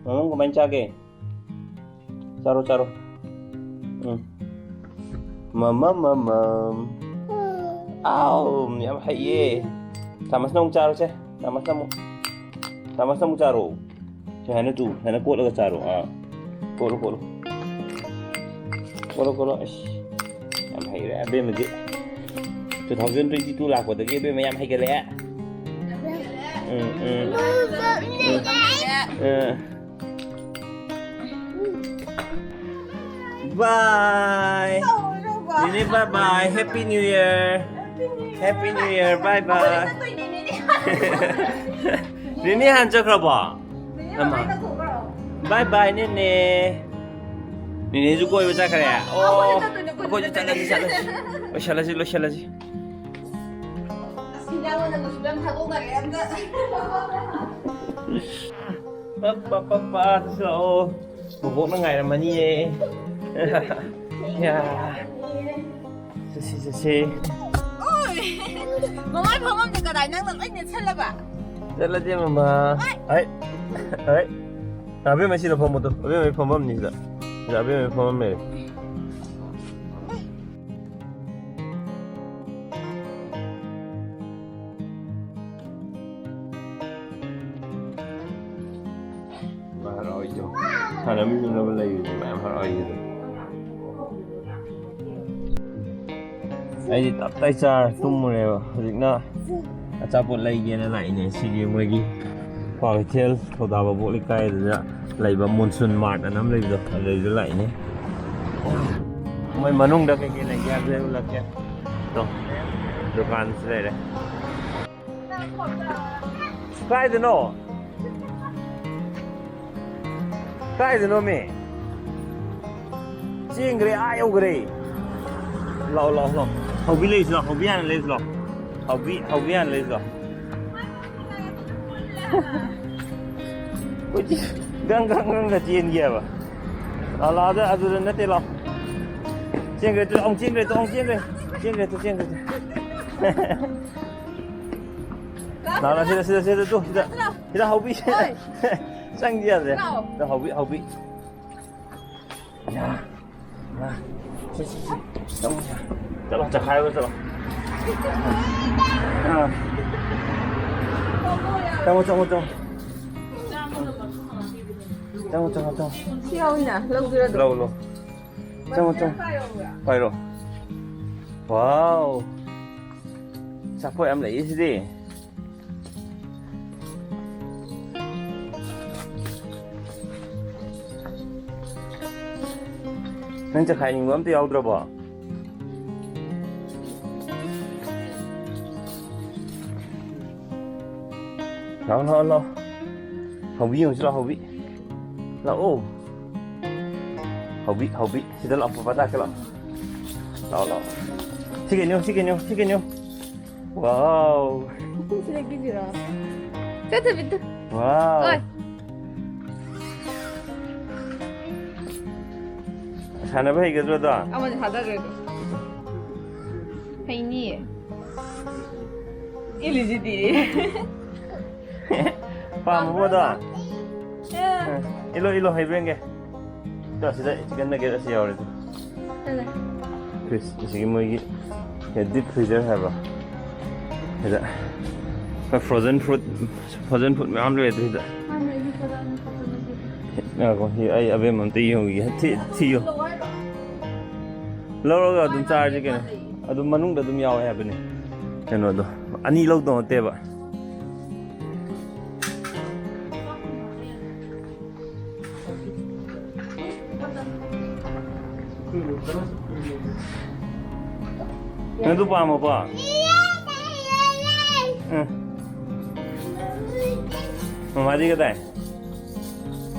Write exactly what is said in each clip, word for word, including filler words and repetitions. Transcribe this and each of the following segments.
ꯃꯃꯝ ꯀꯃꯥꯏꯅ ꯆꯥꯒꯦ? ꯆꯥꯔꯣ, ꯆꯥꯔꯣ꯫ ꯎꯝ꯫ ꯃꯃꯝ, ꯃꯃꯝ꯫ ꯑꯥꯎ, ꯌꯥꯝ ꯍꯩꯌꯦ꯫ ꯆꯥꯃꯁꯅ ꯑꯃꯨꯛ ꯆꯥꯔꯣꯁꯦ꯫ ꯆꯥꯃꯁꯅ ꯑꯃꯨꯛ, ꯆꯥꯃꯁꯅ ꯑꯃꯨꯛ ꯆꯥꯔꯣ꯫ ꯁꯨꯃꯥꯏꯅ ꯇꯨ, ꯁꯨꯃꯥꯏꯅ ꯀꯣꯠꯂꯒ ꯆꯥꯔꯣ꯫ ꯑꯥ꯫ ꯀꯣꯠꯂꯣ, ꯀꯣꯠꯂꯣ꯫ ꯀꯣꯠꯂꯣ, ꯀꯣꯠꯂꯣ꯫ ꯑꯁ, ꯌꯥꯝ ꯍꯩꯔꯦ ꯑꯕꯦꯝꯃꯗꯤ꯫ Two thousand twenty two ꯂꯥꯛꯄꯗꯒꯤ ꯑꯕꯦꯝꯃ ꯌꯥꯝ ꯍꯩꯒꯠꯂꯛꯑꯦ꯫ ꯎꯝ, ꯎꯝ꯫ ꯑ꯫ Bye. ꯅꯦꯅꯦ, bye bye. Happy New Year. Happy New Year. Bye bye. ꯅꯦꯅꯦ ꯍꯥꯟ ꯆꯠꯈ꯭ꯔꯕꯣ? ꯑꯃ꯫ Bye bye, ꯅꯦꯅꯦ꯫ ꯅꯦꯅꯦꯁꯨ ꯀꯣꯏꯕ ꯆꯠꯈ꯭ꯔꯦ꯫ ꯑꯣ, ꯑꯩꯈꯣꯏꯁꯨ ꯆꯠꯂꯁꯤ, ꯆꯠꯂꯁꯤ꯫ ꯂꯣꯏꯁꯤꯜꯂꯁꯤ, ꯂꯣꯏꯁꯤꯜꯂꯁꯤ꯫ ꯑꯁ, ꯍꯤꯟꯖꯥꯡ ꯃꯅꯝꯒꯁꯨ ꯌꯥꯝ ꯊꯥꯗꯣꯛꯅꯔꯦ ꯑꯝꯇ꯫ ꯄꯞ, ꯄꯞ, ꯄꯞ, ꯄꯞ, ꯑꯗꯨꯁꯨ ꯂꯥꯛꯑꯣ꯫ ꯕꯣꯕꯣꯛꯅ ꯉꯥꯏꯔꯝꯃꯅꯤꯌꯦ꯫ ꯌꯥ꯫ ꯆꯠꯁꯤ, ꯆꯠꯁꯤ꯫ ꯑꯣꯏ! ꯃꯃꯥꯏ ꯐꯝꯐꯝꯗꯤ ꯀꯗꯥꯏ? ꯅꯪꯅ ꯂꯣꯏ ꯅꯦꯠꯁꯜꯂꯕ? ꯆꯠꯂꯁꯦ, ꯃꯃꯥ꯫ ꯑꯣꯏ! ꯍꯩ! ꯍꯩ! ꯑꯕꯦꯝꯃ ꯁꯤꯗ ꯐꯝꯃꯣ ꯇꯨ꯫ ꯑꯕꯦꯝꯃꯒꯤ ꯐꯝꯐꯝꯅꯤ ꯁꯤꯗ꯫ ꯁꯤꯗ ꯑꯕꯦꯝꯃꯒꯤ ꯐꯝꯐꯝ ꯂꯩꯔꯦ꯫ ꯃꯥ ꯍꯔꯥꯎꯏꯗꯣ꯫ ꯁꯥꯟꯅꯃꯤꯟꯅꯅꯕ ꯂꯩꯕꯁꯦ ꯃꯌꯥꯝ ꯍꯔꯥꯎꯏꯗꯣ꯫ ꯑꯩꯗꯤ ꯇꯞꯇꯥꯏ ꯆꯥꯔ ꯇꯨꯝꯃꯨꯔꯦꯕ꯫ ꯍꯧꯖꯤꯛꯅ ꯑꯆꯥꯄꯣꯠ ꯂꯩꯒꯦꯅ ꯂꯥꯛꯏꯅꯦ꯫ ꯁꯤꯒꯤ ꯃꯣꯏꯒꯤ ꯀ꯭ꯋꯥꯀꯩꯊꯦꯜ ꯊꯧꯗꯥ ꯚꯥꯕꯣꯛ ꯂꯩꯀꯥꯏꯗꯨꯗ ꯂꯩꯕ ꯃꯣꯟꯁꯨꯟ ꯃꯥꯔꯠ ꯑꯅ ꯑꯃ ꯂꯩꯕꯗꯣ, ꯑꯗꯨꯗꯩꯗ ꯂꯥꯛꯏꯅꯦ꯫ ꯃꯣꯏ ꯃꯅꯨꯡꯗ ꯀꯩꯀꯩ ꯂꯩꯒꯦ ꯍꯥꯏꯕꯗꯣ ꯑꯩ ꯎꯠꯂꯛꯀꯦ꯫ ꯇꯣ, ꯗꯨꯀꯥꯟꯁꯨ ꯂꯩꯔꯦ꯫ ꯀꯥꯏꯗꯅꯣ? ꯀꯥꯏꯗꯅꯣꯃꯤ? ꯆꯦꯟꯈ꯭ꯔꯦ, ꯑꯥ ꯌꯧꯈ꯭ꯔꯦ꯫ ꯂꯥꯛꯑꯣ, ꯂꯥꯛꯑꯣ, ꯂꯥꯛꯑꯣ꯫ ꯍꯧꯕꯤ ꯂꯩꯁꯤ ꯂꯥꯛꯑꯣ, ꯍꯧꯕꯤ ꯍꯥꯟꯅ ꯂꯩꯁꯤ ꯂꯥꯛꯑꯣ꯫ ꯍꯧꯕꯤ, ꯍꯧꯕꯤ ꯍꯥꯟꯅ ꯂꯩꯁꯤ ꯂꯥꯛꯑꯣ꯫ ꯀꯣꯏꯆꯦꯟ ꯒꯪ, ꯒꯪ, ꯒꯪꯒ ꯆꯦꯟꯈꯤꯑꯕ꯫ ꯂꯥꯛꯑꯣ, ꯂꯥꯛꯑꯣ, ꯑꯗꯨ, ꯑꯗꯨꯗ ꯅꯠꯇꯦ, ꯂꯥꯛꯑꯣ꯫ ꯆꯦꯟꯈ꯭ꯔꯦ, ꯇꯨ, ꯑꯃꯨꯛ ꯆꯦꯟꯈ꯭ꯔꯦ, ꯇꯨ, ꯑꯃꯨꯛ ꯆꯦꯟꯈ꯭ꯔꯦ꯫ ꯆꯦꯟꯈ꯭ꯔꯦ, ꯇꯨ, ꯆꯦꯟꯈ꯭ꯔꯦ, ꯇꯨ꯫ ꯂꯥꯛꯑꯣ, ꯁꯤꯗ, ꯁꯤꯗ, ꯁꯤꯗ, ꯇꯨ, ꯁꯤꯗ, ꯁꯤꯗ ꯍꯧꯕꯤ, ꯁꯤꯗ꯫ ꯆꯪꯗꯤ ꯌꯥꯗ꯭ꯔꯦ꯫ ꯂꯥꯛꯑꯣ꯫ ꯁꯤꯗ ꯍꯧꯕꯤ, ꯍꯧꯕꯤ꯫ ꯌꯥ, ꯌꯥ꯫ ꯁꯤ, ꯁꯤ, ꯁꯤ꯫ ꯆꯪꯉꯣ, ꯆꯪꯉꯣ꯫ ꯆꯠꯂꯣ, ꯆꯈꯥꯏꯔꯣ, ꯆꯠꯂꯣ꯫ ꯑꯥ꯫ ꯆꯪꯉꯣ, ꯆꯪꯉꯣ, ꯆꯪꯉꯣ꯫ ꯆꯪꯉꯣ, ꯆꯪꯉꯣ, ꯆꯪꯉꯣ꯫ ꯁꯤ ꯌꯥꯎꯏꯅ, ꯂꯧꯗꯣꯏꯔ ꯑꯗꯨꯝ? ꯂꯧ, ꯂꯧ꯫ ꯆꯪꯉꯣ, ꯆꯪꯉꯣ꯫ ꯄꯥꯏꯔꯣ꯫ ꯄꯥꯏꯔꯣ꯫ ꯋꯥꯎ꯫ ꯑꯆꯥꯄꯣꯠ ꯌꯥꯝ ꯂꯩꯌꯦ ꯁꯤꯗꯤ꯫ ꯅꯪ ꯆꯈꯥꯏꯅꯤꯡꯕ ꯑꯝꯇ ꯌꯥꯎꯗ꯭ꯔꯕꯣ? ꯂꯥꯛꯑꯣ, ꯂꯥꯛꯑꯣ, ꯂꯥꯛꯑꯣ꯫ ꯍꯧꯕꯤ ꯌꯦꯡꯉꯨꯁꯤ ꯂꯥꯛꯑꯣ, ꯍꯧꯕꯤ꯫ ꯂꯥꯛꯑꯣ꯫ ꯍꯧꯕꯤ, ꯍꯧꯕꯤ꯫ ꯁꯤꯗ ꯂꯥꯛꯑꯣ, ꯄꯄꯥ ꯇꯥꯛꯀꯦ ꯂꯥꯛꯑꯣ꯫ ꯂꯥꯛꯑꯣ, ꯂꯥꯛꯑꯣ꯫ ꯁꯤ ꯀꯩꯅꯣ, ꯁꯤ ꯀꯩꯅꯣ, ꯁꯤ ꯀꯩꯅꯣ꯫ ꯋꯥꯎ꯫ ꯁꯤꯗ ꯄꯤꯁꯤꯔꯣ? ꯆꯠꯇꯕꯤꯗ꯫ ꯋꯥꯎ꯫ ꯑꯣꯏ꯫ ꯁꯥꯟꯅꯕ ꯍꯩꯒꯗ꯭ꯔꯣ ꯑꯗꯣ? ꯑꯃꯗꯤ ꯊꯥꯗꯈ꯭ꯔꯦ ꯑꯗꯣ꯫ ꯍꯩꯅꯤꯌꯦ꯫ ꯏꯜꯂꯤꯁꯤꯗꯤ꯫ ꯄꯥꯝꯃꯕꯣ ꯑꯗꯣ? ꯑꯦ꯫ ꯑ, ꯏꯜꯂꯣ, ꯏꯜꯂꯣ, ꯍꯩꯕ꯭ꯔꯥ ꯌꯦꯡꯒꯦ꯫ ꯇꯣ, ꯑꯁꯤꯗ chicken nugget ꯑꯁꯤ ꯌꯥꯎꯔꯦ꯫ ꯇꯣ꯫ ꯀꯩꯅꯣ? Fridge, ꯑꯁꯤꯒꯤ ꯃꯣꯏꯒꯤ deep freezer ꯍꯥꯏꯕ꯭ꯔꯣ? ꯁꯤꯗ ꯃꯣꯏ frozen food, frozen food ꯃꯌꯥꯝ ꯂꯩ ꯑꯗꯨ ꯁꯤꯗ꯫ ꯉꯥꯏꯈꯣ, ꯁꯤ ꯑꯩ ꯑꯕꯦꯝ ꯑꯝꯇ ꯌꯦꯡꯉꯨꯒꯤꯒꯦ꯫ ꯊꯤ-, ꯊꯤꯌꯨ꯫ ꯂꯧꯔꯒ ꯑꯗꯨꯝ ꯆꯥꯔꯁꯤ ꯀꯩꯅꯣ꯫ ꯑꯗꯨꯝ ꯃꯅꯨꯡꯗ ꯑꯗꯨꯝ ꯌꯥꯎꯋꯦ ꯍꯥꯏꯕꯅꯤ꯫ ꯀꯩꯅꯣꯗꯣ, ꯑꯅꯤ ꯂꯧꯗꯧ ꯅꯠꯇꯦꯕ꯫ ꯅꯪ ꯑꯗꯨ ꯄꯥꯝꯃꯣꯀꯣ? ꯎꯝ꯫ ꯃꯃꯥꯗꯤ ꯀꯗꯥꯏ?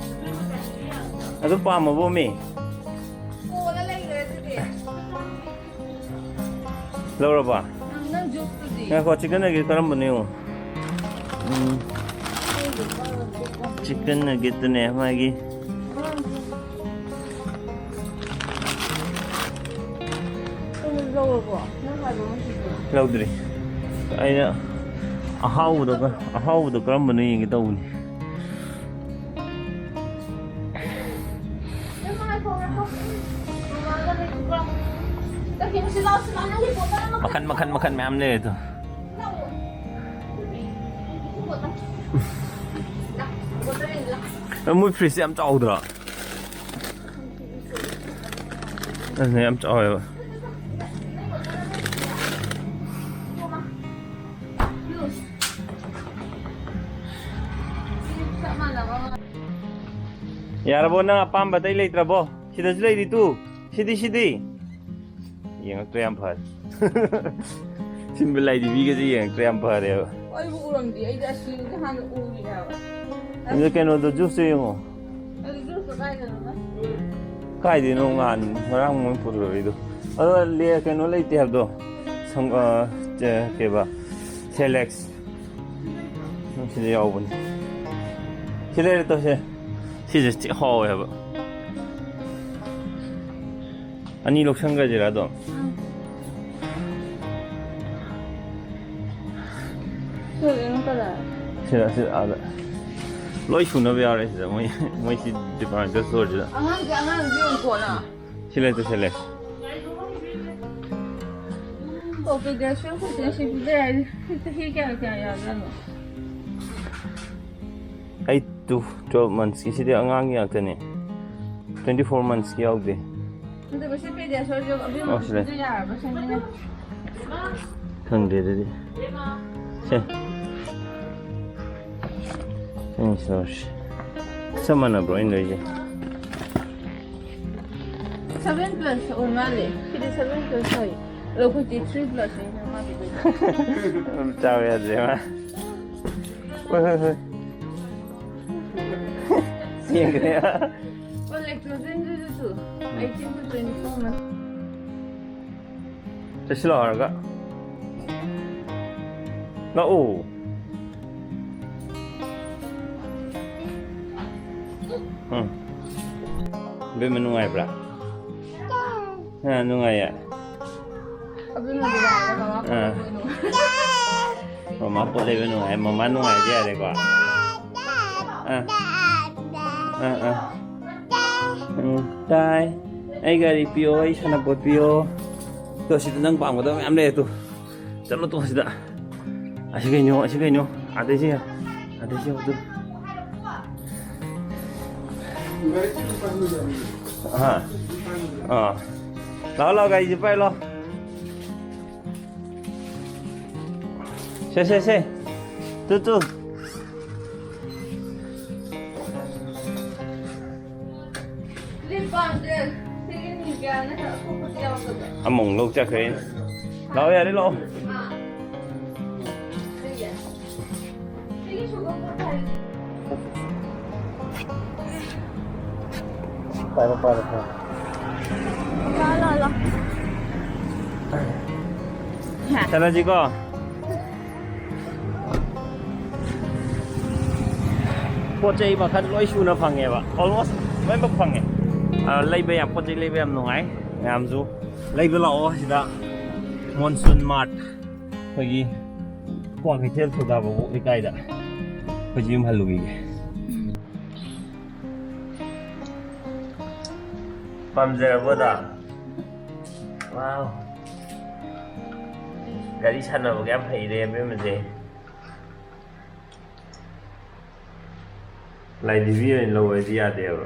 ꯑꯗꯨ ꯄꯥꯝꯃꯕꯣ ꯃꯤ? ꯀꯣꯟꯅ ꯂꯩꯈ꯭ꯔꯦ ꯑꯗꯨꯗꯤ꯫ ꯂꯧꯔꯕ? ꯅꯪ juiceꯇꯨꯗꯤ? ꯉꯥꯏꯈꯣ, chicken nugget ꯀꯔꯝꯕꯅꯣ ꯌꯦꯡꯉꯣ꯫ ꯎꯝ꯫ Chicken nuggetꯇꯨꯅꯦ ꯃꯥꯒꯤ꯫ ꯂꯧꯔꯕꯣ? ꯅꯪ ꯍꯥꯏꯕ ꯃꯆꯨꯗꯣ? ꯂꯧꯗ꯭ꯔꯤ꯫ ꯑꯩꯅ ꯑꯍꯥꯎꯕꯗꯣ ꯀ-, ꯑꯍꯥꯎꯕꯗꯣ ꯀꯔꯝꯕꯅꯣ ꯌꯦꯡꯒꯦ ꯇꯧꯕꯅꯤ꯫ ꯃꯈꯟ, ꯃꯈꯟ, ꯃꯈꯟ ꯃꯌꯥꯝ ꯂꯩꯔꯦ ꯑꯗꯣ꯫ ꯃꯣꯏ fridge ꯁꯦ ꯌꯥꯝ ꯆꯥꯎꯗ꯭ꯔꯣ? ꯑꯗꯨꯅꯦ ꯌꯥꯝ ꯆꯥꯎꯋꯦꯕ꯫ ꯌꯥꯔꯕꯣ? ꯅꯪ ꯑꯄꯥꯝꯕ ꯑꯇꯩ ꯂꯩꯇ꯭ꯔꯕꯣ? ꯁꯤꯗꯁꯨ ꯂꯩꯔꯤ ꯇꯨ꯫ ꯁꯤꯗꯤ, ꯁꯤꯗꯤ꯫ ꯌꯦꯡꯉꯛꯇ꯭ꯔꯦ, ꯌꯥꯝ ꯐꯔꯦ꯫ ꯁꯤꯝꯕ ꯂꯥꯏꯗꯤ ꯃꯤꯒꯁꯦ ꯌꯦꯡꯉꯛꯇ꯭ꯔꯦ, ꯌꯥꯝ ꯐꯔꯦꯕ꯫ ꯑꯩꯕꯨ ꯎꯔꯝꯗꯦ, ꯑꯩꯗꯤ ꯑꯁꯤꯗꯤ ꯍꯥꯟꯅ ꯎꯔꯤꯅꯦ ꯍꯥꯏꯕ꯫ ꯑꯗꯨ ꯀꯩꯅꯣꯗꯣ, juice ꯇꯣ ꯌꯦꯡꯉꯣ꯫ ꯑꯗꯨ juice ꯇꯣ ꯀꯥꯏꯗꯅꯣ? ꯀꯥꯏꯗꯩꯅꯣ ꯉꯍꯥꯟ, ꯉꯔꯥꯡ ꯃꯣꯏ ꯄꯨꯔꯛꯏꯗꯣ꯫ ꯑꯗꯣ ꯂꯦ-, ꯀꯩꯅꯣ ꯂꯩꯇꯦ ꯍꯥꯏꯕꯗꯣ꯫ ꯁꯪ-, ꯑ, ꯆꯦ-, ꯀꯩꯕ? Cellex꯫ ꯁꯤꯗ ꯌꯥꯎꯕꯅꯤ꯫ ꯁꯤ ꯂꯩꯔꯦ ꯇꯧꯁꯦ꯫ ꯁꯤꯁꯦ ꯊꯤ ꯍꯥꯎꯋꯦ ꯍꯥꯏꯕ꯫ ꯑꯅꯤ ꯂꯧꯁꯟꯈ꯭ꯔꯁꯤꯔꯥ ꯑꯗꯨꯝ? ꯎꯝ꯫ ꯁꯤꯗ ꯑꯗꯨꯝ ꯀꯗꯥꯏ? ꯁꯤꯗ, ꯁꯤꯗ, ꯑꯥꯗ꯫ ꯂꯣꯏ ꯁꯨꯅꯕ ꯌꯥꯎꯔꯦ ꯁꯤꯗ꯫ ꯃꯣꯏ, ꯃꯣꯏ ꯁꯤ department store ꯁꯤꯗ꯫ ꯑꯉꯥꯡꯁꯦ, ꯑꯉꯥꯡꯁꯦ ꯌꯦꯡꯉꯨꯀꯣ ꯅꯪ꯫ ꯁꯤ ꯂꯩꯇꯦ, ꯁꯤ ꯂꯩ꯫ ꯑꯣ, Pediasure ꯈꯛꯇꯅꯦ ꯁꯤ ꯄꯤꯖꯔꯤꯁꯦ꯫ ꯆꯍꯤ ꯀꯌꯥ, ꯀꯌꯥ ꯌꯥꯖꯥꯠꯅꯣ? Eight to twelve months ꯀꯤ꯫ ꯁꯤꯗꯤ ꯑꯉꯥꯡꯒꯤ ꯉꯥꯛꯇꯅꯦ꯫ Twenty four months ꯀꯤ ꯌꯥꯎꯗꯦ꯫ ꯑꯗꯨꯒ ꯁꯤ Pediasure ꯁꯨ ꯑꯕꯦꯝꯃ ꯑꯣ, ꯁꯤꯗ꯫ ꯄꯤꯖ ꯌꯥꯔꯕ ꯁꯤꯅꯤꯅꯦ꯫ ꯈꯪꯗꯦ ꯑꯗꯨꯗꯤ꯫ ꯁꯦ꯫ ꯁꯦ, ꯁꯦ, ꯁꯦ꯫ ꯆꯞ ꯃꯥꯟꯅꯕ꯭ꯔꯣ ꯑꯩꯅ ꯂꯩꯁꯦ? Seven plus ꯑꯣꯏ ꯃꯥꯜꯂꯦ꯫ ꯁꯤꯗꯤ seven plus ꯑꯣꯏ꯫ ꯑꯗꯣ ꯑꯩꯈꯣꯏꯗꯤ three plus ꯅꯤꯅ ꯃꯥꯗꯤ ꯑꯗꯨꯝ ꯆꯥꯎ ꯌꯥꯗ꯭ꯔꯦ ꯃꯥ꯫ ꯍꯣꯏ, ꯍꯣꯏ, ꯍꯣꯏ꯫ ꯆꯦꯟꯈ꯭ꯔꯦ꯫ ꯑꯣ, lactose ꯗꯨꯁꯨ꯫ Eighteen to twenty four months꯫ ꯆꯠꯁꯤꯜꯂꯛꯑꯣ ꯍꯥꯏꯔꯒ꯫ ꯂꯥꯛꯑꯣ꯫ ꯎꯝ꯫ ꯏꯕꯦꯝꯃ ꯅꯨꯡꯉꯥꯏꯕ꯭ꯔꯥ? ꯑꯥ, ꯅꯨꯡꯉꯥꯏꯌꯦ꯫ ꯑꯗꯨꯅ ꯅꯨꯡꯉꯥꯏꯔꯦ, ꯃꯃꯥ ꯑꯥ꯫ ꯀꯞꯄꯗꯣ ꯅꯨꯡꯉꯥꯏꯔꯦ꯫ ꯃꯃꯥ ꯄꯣꯠ ꯂꯩꯕ ꯅꯨꯡꯉꯥꯏ, ꯃꯃꯥ ꯅꯨꯡꯉꯥꯏꯔꯗꯤ ꯌꯥꯔꯦꯀꯣ꯫ ꯑꯥ꯫ ꯑꯥ, ꯑꯥ꯫ ꯎꯝ, ꯇꯥꯏ꯫ ꯑꯩ ꯒꯥꯔꯤ ꯄꯤꯌꯣ, ꯑꯩ ꯁꯥꯟꯅꯄꯣꯠ ꯄꯤꯌꯣ꯫ ꯇꯣ, ꯁꯤꯗ ꯅꯪ ꯄꯥꯝꯒꯗꯕ ꯃꯌꯥꯝ ꯂꯩꯔꯦ ꯇꯨ꯫ ꯆꯠꯂꯣ ꯇꯣ ꯁꯤꯗ꯫ ꯑꯁꯤ ꯀꯩꯅꯣ, ꯑꯁꯤ ꯀꯩꯅꯣ? ꯑꯥꯗꯩꯁꯤ, ꯑꯥꯗꯩꯁꯤ ꯌꯦꯡꯉꯨ ꯇꯨ꯫ ꯑꯥ꯫ ꯑꯥ꯫ ꯂꯥꯛꯑꯣ, ꯂꯥꯛꯑꯣ, ꯒꯥꯔꯤꯁꯦ ꯄꯥꯏꯔꯣ, ꯂꯥꯛꯑꯣ꯫ ꯁꯦ, ꯁꯦ, ꯁꯦ꯫ Two, two. ꯂꯤꯞ ꯕꯥꯝꯁꯦ ꯁꯤꯒꯤ ꯅꯤꯚꯤꯌꯥꯅ ꯈꯔ ꯑꯀꯨꯞꯄꯗꯤ ꯌꯥꯎꯗꯕ꯭ꯔꯥ? ꯑꯃꯃꯨꯛ ꯂꯧ ꯆꯠꯈ꯭ꯔꯦ꯫ ꯂꯥꯛꯑꯣ, ꯌꯥꯔꯦ, ꯂꯥꯛꯑꯣ꯫ ꯑꯥ꯫ ꯁꯤꯒꯤ꯫ ꯁꯤꯒꯤ ꯁꯨꯒꯔ ꯐ꯭ꯔꯤ ꯊꯥꯏ꯫ ꯄꯥꯏꯔꯣ, ꯄꯥꯏꯔꯣ, ꯄꯥꯏꯔꯣ꯫ ꯂꯥꯛꯑꯣ, ꯂꯥꯛꯑꯣ, ꯂꯥꯛꯑꯣ꯫ ꯆꯠꯂꯁꯤꯀꯣ꯫ ꯄꯣꯠ ꯆꯩ ꯃꯈꯜ ꯂꯣꯏ ꯁꯨꯅ ꯐꯪꯉꯦꯕ, almost ꯂꯣꯏꯅꯃꯛ ꯐꯪꯉꯦ꯫ ꯑ, ꯂꯩꯕ ꯌꯥꯝ, ꯄꯣꯠ ꯆꯩ ꯂꯩꯕ ꯌꯥꯝ ꯅꯨꯡꯉꯥꯏ꯫ ꯃꯌꯥꯝꯁꯨ ꯂꯩꯕ ꯂꯥꯛꯑꯣ ꯁꯤꯗ, ꯃꯣꯟꯁꯨꯟ ꯃꯥꯔꯠ, ꯑꯩꯈꯣꯏꯒꯤ ꯀ꯭ꯋꯥꯀꯩꯊꯦꯜ ꯊꯧꯗꯥꯕꯕꯣꯛ ꯂꯩꯀꯥꯏꯗ ꯑꯩꯈꯣꯏꯁꯨ ꯌꯨꯝ ꯍꯜꯂꯨꯈꯤꯒꯦ꯫ ꯄꯥꯝꯖꯔꯕꯣꯗ? ꯋꯥꯎ꯫ ꯒꯥꯔꯤ ꯁꯥꯟꯅꯕꯒ ꯌꯥꯝ ꯍꯩꯔꯦ ꯑꯕꯦꯝꯃꯁꯦ꯫ ꯂꯥꯏꯙꯤꯕꯤ ꯑꯣꯏꯅ ꯂꯧꯔꯗꯤ ꯌꯥꯗꯦꯕ꯫